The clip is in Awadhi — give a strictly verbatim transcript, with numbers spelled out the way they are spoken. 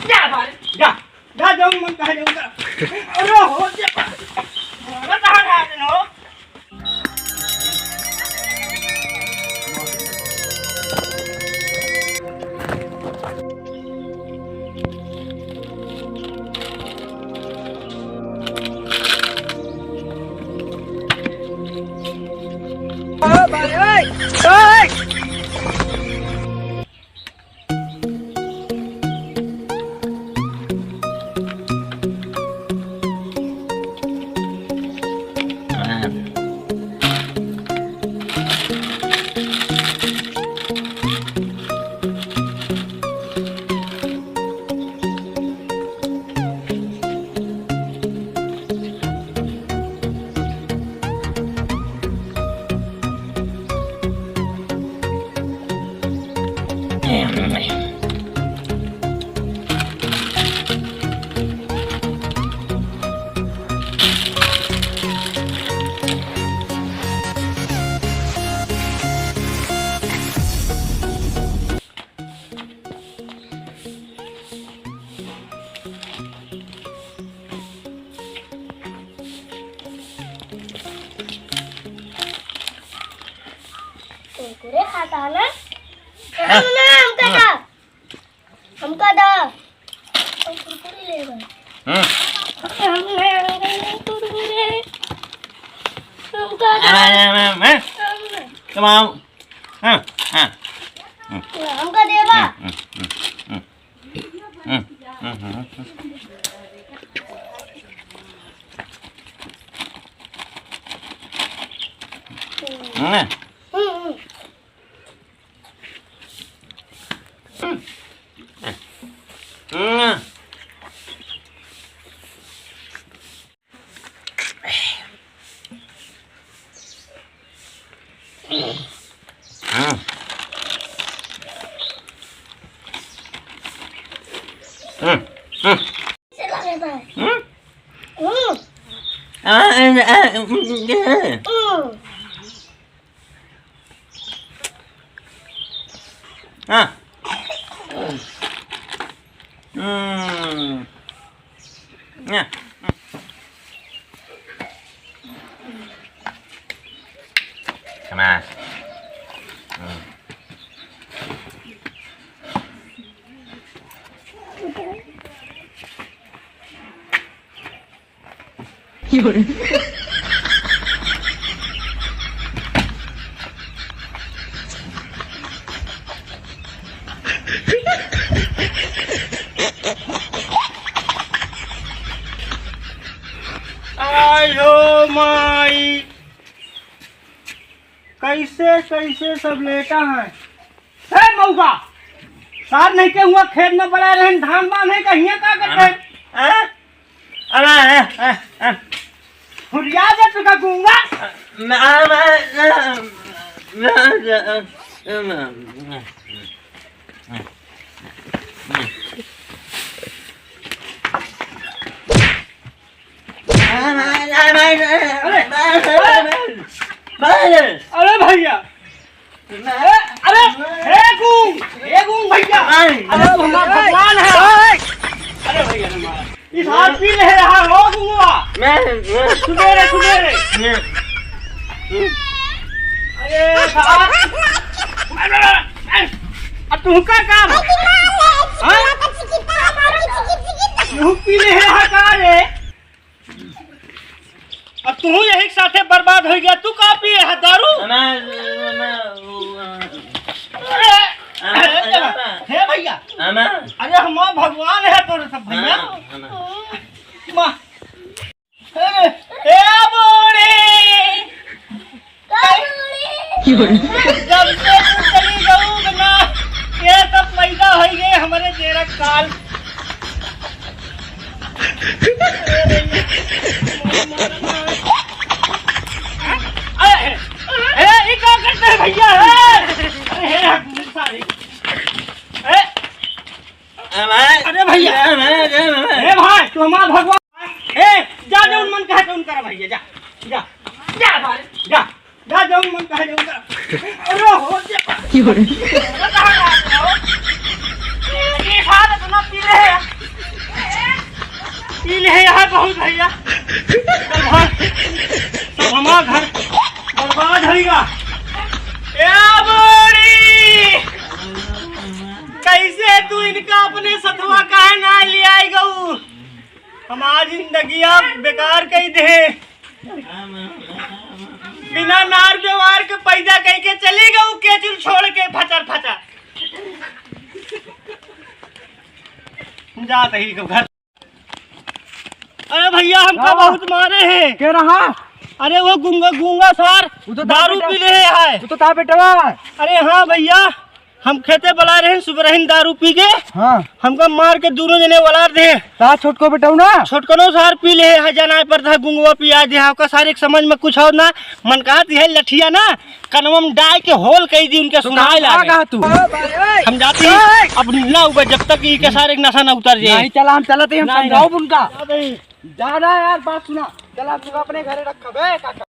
जा भाई, जा, जा, जौन मन कहे जौन कर। अरे हो, जा, अरे कहाँ जा रहे हो? कुरकुरे खाता है ना? हाँ। ना, हमका हाँ। दा। हमका दा। हम कुरकुरे लेबे। हम्म। हमका दा। हाँ, हाँ, हाँ, हाँ। हम Come on. हाँ, हाँ। हमका देबा। हम्म, हम्म, हम्म, हम्म। हम्म, हम्म, हम्म, हम्म। हम्म। हम्म। हम्म। हम्म। हम्म। हम्म। हम्म। आ, आ, आ, हम्म। हाँ। हम्म। Come on. हम्म। आयो माई, कैसे कैसे सब लेटा है। ए मौगा, सार नहीं के हुआ खेत में बड़ा रहन, धान बान है, कहिया का करते हैं? हैं? अरे, अरे, अरे, अरे। हुरिया दे तू का गूंगा। ना, ना, ना, ना, ना, ना। अरे, अरे भैया, ए, अरे, हे गूंग, हे गूंग भैया, अरे तू हमार भगवान है। अरे भैया, हमार, इस हाथ पी ले रहा हो गूंगा। सुबेरे, सुबेरे। अरे साहब, अरे, अरे, अब तुमका काम है? हाँ? तू पी ले रहा का रे? अब तू यही के साथे बर्बाद हो गया। तू का पिए है दारू? हमें, हमें, वो, अरे, हमें, अरे, हमें, हे भैया। हमें। अरे हमार भगवान है तोरे सब भैया। हमें, हमें। माँ। ए, ए बूढ़ी। जब से तू चली गऊ ना, ये सब पैदा होई गए हमरे जेरा काल। अरे, ए, ई का करते हैं भैया? ए, अरे, ए, सारी। ए, अरे भैया। अरे भाई, अरे भाई। ए भाई, तू हमार भगवान। ए, जा, जा, उन मन कहे तो उन करा भैया, जा, जा, जा भाई, जा, जा, जा, उन मन कहे तो उन करा। अरे हो, जा। ये सारे तो ना पी रहे हैं। ई ले यहाँ बहुत भैया। बर्बाद। सब हमार घर बर्बाद होइगा। ए बोरी! कैसे तू इनका अपने सथवा काहे ना ले आई गऊ? हमार जिंदगिया बेकार कई दे। बिना नार व्यवहार के पैदा कई के चली गऊ केचुल छोड़ के फचर फचर। जात ही घर। अरे भैया, हमका हाँ। बहुत मारे हैं। के रहा? अरे वो गूंगा, गूंगा सार वो तो दारू बेटा, पी ले है। वो तो था बेटवा। अरे हाँ भैया, हम खेते बला रहे हैं, सुबह रहीन दारू पी के। हाँ। हमका मार के दोनों जने वलार दे। ता छोटको बेटवा ना? छोटकनो सार पी ले है, जाना पर था गुंगवा पिया दे, ओका सार एक समझ में कुछ और ना। मन कहत है लठिया ना, कनवा में डाल के होल कई दी उनके तो सुनाए कहाँ लागे। कहा तू? हम जाती हैं, अब ना उबे जब तक ई के सारे नशा ना उतर जाए। नहीं चला, हम चलत ही, हम नहीं, समझाओ नहीं। उनका। जाना है यार, बात सुना। चला, हम तुका अपने घरे रखा बे काका।